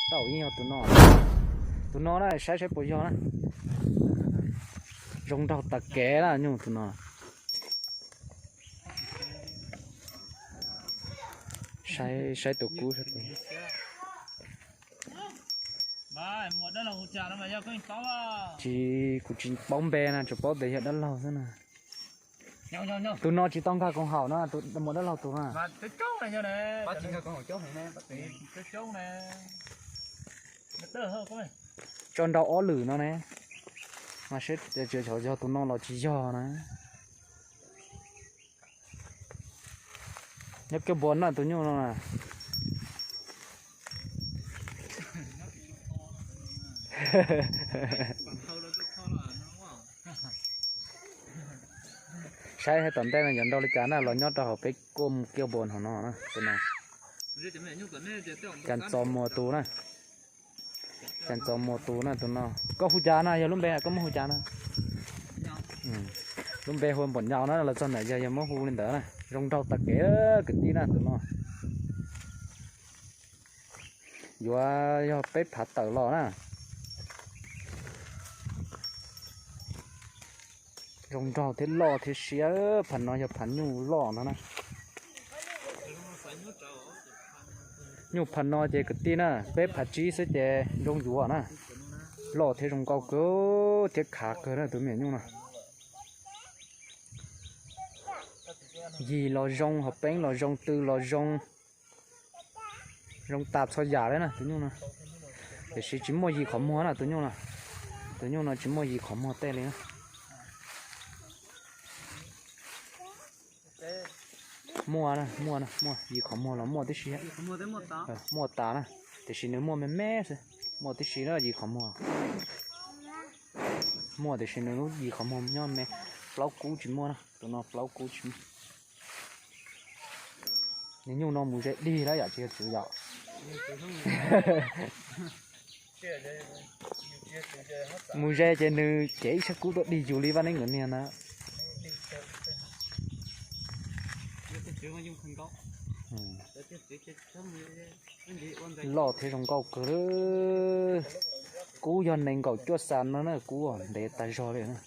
Tau yeej yog tus no. Tus no na, saib saib puas yog na. Zoo nraug tas kev na nyuj tus no. Saib, saib tus kub. Tsis, kuv tsis paub npe na, tsuas paub tias yog dab laug xwb na. Tus no tsis tau nkag koom haum na, tus muam dab laug tus na. Tso nrau ob lwm no ne. Mas seb yog tus no los tsis yog na. Nyob kiag npua no tus nyuj no na. Saib hais tom ntej no yuav nrau li cas na, los nyob rau hauv peb kuj mus kiag npua hauv no na, tus no. Cas Txos Muas tus na. Cas Txos Muas tus na tus no. Koj hu cas na, yog lub npe koj muab hu cas na? Lub npe hu Npom Nyau na, los txog ntawm yog yog muab hu li ntawd na. Zoo nraug tag kev kwv tij na tus no. Yuav yog peb phav tawm los na. Zoo nraug thiab loj thiab siab, phav no yog phav nyuj loj no na. Nyuj phav no ces kwv tij na, peb phav tsib xwb ces zoo yuav na. Loj thiab zoo nkauj kawg thiab khav kawg na tus me nyuam nyuj no. Yig los zoo, hauv peeb los zoo, tw los zoo. Zoo tas txhua yam li na tus nyuj no. Tiam sis tsis muaj yig qhov muag na tus nyuj no. Tus nyuj no tsis muaj yig qhov muag tej li na. Muaj, muaj, muaj yig qhov muag los muaj tib si. Muaj tas na, tiam sis nws muaj me me xwb. Muaj tib si na yig qhov muag. Muaj tiam sis nws lub yig qhov muag nyob me. Plaub kub tsis muaj na, tus no plaub kub tsis muaj. Nws nyuj no mus ze dig lawm yom, tsis yog txwv yom. Mus ze ces nws cev ib sab kub tuaj dig yus li Vaj Neeb nkawd niag na. Loj thiab zoo nkauj kawg. Kub yog nees nkaum cuaj xas no na, kub ntev tas zog li na.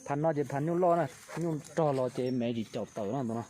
Phav no ces phav nyuj loj na, nyuj rog los ces me tsis caum tawm no tus no.